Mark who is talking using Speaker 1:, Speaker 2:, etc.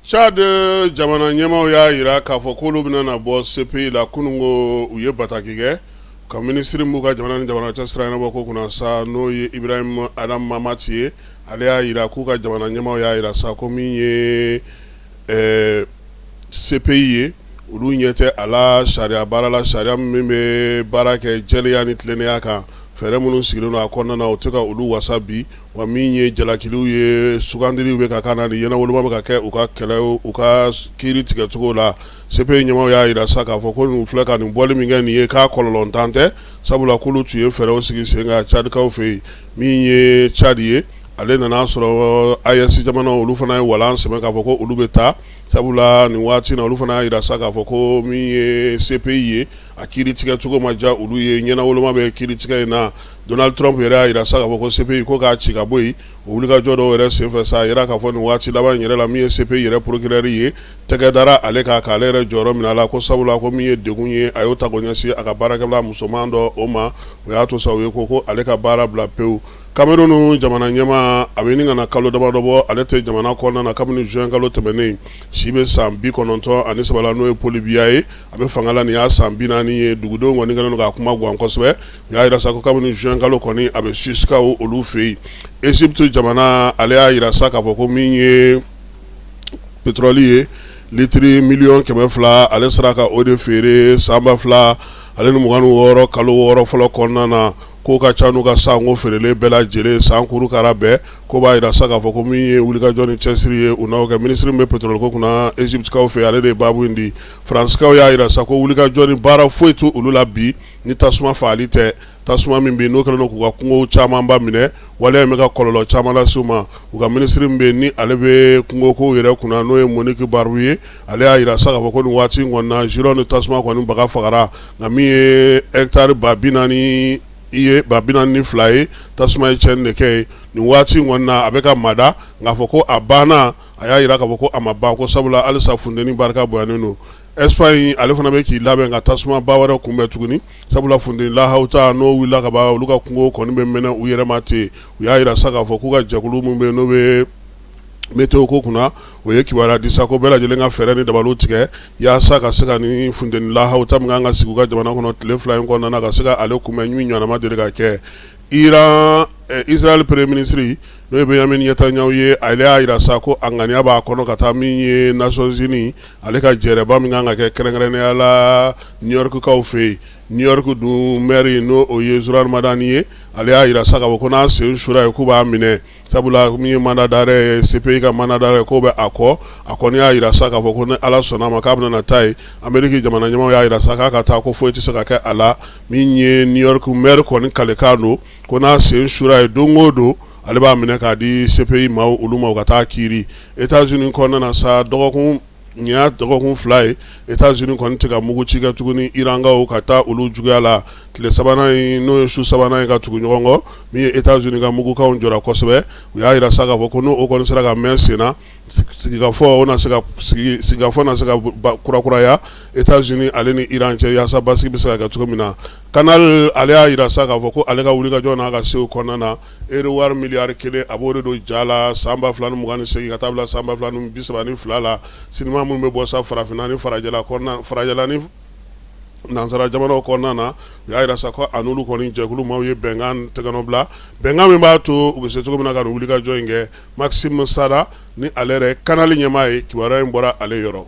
Speaker 1: Tchad jamana ɲɛmaaw y'a jira k'a fɔ k'olu bɛna na bɔ CPI la. Kunun ko u ye bataki kɛ ka minisiri b'u ka jamana ni jamana cɛ sira ɲɛnabɔ ko kunna sa, n'o ye Ibrahim Adam Mahamat ye. Ale y'a jira k'u ka jamana ɲɛmaaw y'a jira sa ko min ye CPI ye, olu ɲɛ tɛ a la sariya baara la, sariya min bɛ baara kɛ jɛlenya ni tilennenya kan. Fɛɛrɛ minnu sigilen don a kɔnɔna na, o tɛ ka olu wasa bi. Wa min ye jalakiliw ye, sugandiliw bɛ ka k'a na, ni ɲɛnawoloma bɛ ka kɛ u ka kɛlɛ, u ka kiiri tigɛcogo la. CPI ɲɛmaaw y'a jira sa k'a fɔ ko ninnu filɛ ka nin bɔli min kɛ nin ye, k'a kɔlɔlɔntan tɛ, sabula k'olu tun ye fɛɛrɛw sigi sen kan Tchadkaw fɛ yen. Min ye Tchad ye, ale nana sɔrɔ AES jamanaw, olu fana ye walan sɛmɛ k'a fɔ ko olu bɛ taa, sabula nin waati na, olu fana y'a jira sa k'a fɔ ko min ye CPI ye, a kiiri tigɛcogo ma diya olu ye, ɲɛnawoloma bɛ kiiri tigɛ in na. Donald Trump yɛrɛ y'a jira sa k'a fɔ ko CPI ko k'a ci ka bɔ yen. O wulikajɔ dɔw yɛrɛ senfɛ sa, a jira k'a fɔ nin waati laban in yɛrɛ la, min ye CPI yɛrɛ procureur ye, tɛgɛ dara ale kan k'ale yɛrɛ jɔyɔrɔ minɛ a la, ko sabula ko min ye degun ye, a y'o ta k'o ɲɛsin a ka baarakɛla musoman dɔ o ma. O y'a to sa u ye ko ale ka baara bila pewu. Cameroun jamana ɲɛmaa, a bɛ ɲini ka na kalo damadɔ bɔ ale tɛ jamana kɔnɔna na kabini juin kalo tɛmɛnen. Si bɛ san 93 la, n'o ye Paul Biya ye. A bɛ fanga la nin y'a san 40 ye. Dugudenw kɔni kɛlen don k'a kuma gan kosɛbɛ. U y'a jira sa ko kabini juin kalo kɔni, a bɛ Suissekaw olu fɛ yen. Égypte jamana, ale y'a jira sa k'a fɔ ko min ye pétrole ye, litiri miliyɔn 200, ale sera ka o de feere san 2026 kalo 6 fɔlɔ kɔnɔna na, k'o ka ca n'u ka sanko feerelen bɛɛ lajɛlen san kurukara bɛɛ. Ko b'a jira sa k'a fɔ ko min ye wulikajɔ ni cɛsiri ye, u n'aw kɛ. Minisiri min bɛ pétrole ko kunna Égyptekaw fɛ, ale de ye baabu in di. Faransikaw y'a jira sa ko wulikajɔ ni baara foyi tɛ olu la bi ni tasuma faali tɛ. Tasuma min bɛ n'o kɛlen don k'u ka kungo camanba minɛ, waleya in bɛ ka kɔlɔlɔ caman lase u ma. U ka minisiri min bɛ ni ale bɛ kungokow yɛrɛ kunna, n'o ye Monique Barbie ye, ale y'a jira sa k'a fɔ ko nin waati in kɔni na, Gironde tasuma kɔni baga fagara, nka min ye hectare ba 40 ye, 42 ye, tasuma ye tiɲɛni de kɛ yen. Nin waati in kɔni na, a bɛ ka mada, nka fɔ ko a banna, a y'a jira k'a fɔ ko a ma ban, ko sabula halisa funteni barika bonyanen don. Espagne, ale fana bɛ k'i labɛn ka tasuma ba wɛrɛ kunbɛn tuguni, sabula funteni lahawuta n'o wulila ka ban, olu ka kungo kɔni bɛ mɛnɛ u yɛrɛ ma ten. U y'a jira sa k'a fɔ k'u ka jɛkulu min bɛ yen, n'o bɛ météo ko kunna, o ye kibaruya di sa ko bɛɛ lajɛlen ka fɛɛrɛ ni dabaliw tigɛ yaasa ka se ka ni funteni lahawuta min kan ka sigi u ka jamana kɔnɔ tile 2 in kɔnɔna na, ka se ka ale kunbɛn min ɲɔgɔnna ma deli ka kɛ. Iran, Israël premier ministre, n'o ye Benjamin Netanyahu ye, ale y'a jira sa ko a ŋaniya b'a kɔnɔ ka taa min ye Nations Unies, ale ka jɛrɛba min kan ka kɛ kɛrɛnkɛrɛnnenya la New York kaw fɛ yen. New York dun maire, n'o o ye Zohran Mamdani ye, ale y'a jira sa k'a fɔ ko n'a sen sura ye, k'u b'a minɛ, sabula min ye mandat d'arrêt ye, CPI ka mandat d'arrêt, k'o bɛ a kɔ. A kɔni y'a jira sa k'a fɔ ko ni Ala sɔnna a ma, k'a bɛna na taa yen. Amérique jamana ɲɛmaaw y'a jira sa k'a ka taa, ko foyi tɛ se ka kɛ a la. Min ye New York maire kɔni kalekan don ko n'a sen sura ye don o don, ale b'a minɛ k'a di CPI maaw olu ma, u ka taa kiiri. États-Unis kɔnɔna na sa, dɔgɔkun nin y'a dɔgɔkun 2 ye, États-Unis kɔni tɛ ka mugu ci kɛ tuguni Irankaw ka taa olu juguya la. Tile sabanan in, n'o ye su sabanan ye ka tugu ɲɔgɔn kɔ, min ye États-Unis ka mugukanw jɔra kosɛbɛ. U y'a jira sa k'a fɔ ko n'o kɔni sera ka mɛn sen na, sigikafɔ na se ka sigikafɔ na se ka kurakuraya États-Unis ale ni Iran cɛ, yaasa basigi bɛ se ka kɛ cogo min na. Canal, ale y'a jira sa k'a fɔ ko ale ka wulikajɔ n'a ka sew kɔnɔna na, euro wari miliyari 1, a b'o de don ja la san 2028 ka taa bila san 2032 la. Sinima minnu bɛ bɔ sa farafinna ni farajɛla kɔnɔna, farajɛla ni nansara jamanaw kɔnɔna na, u y'a jira sa ko a n'olu kɔni jɛkulu maaw ye bɛnkan tɛgɛnɔ bila, bɛnkan min b'a to u bɛ se cogo min na ka nin wulikajɔ in kɛ. Maxime Sada, ni ale yɛrɛ Canal ɲɛmaa ye, kibaruya in bɔra ale yɔrɔ.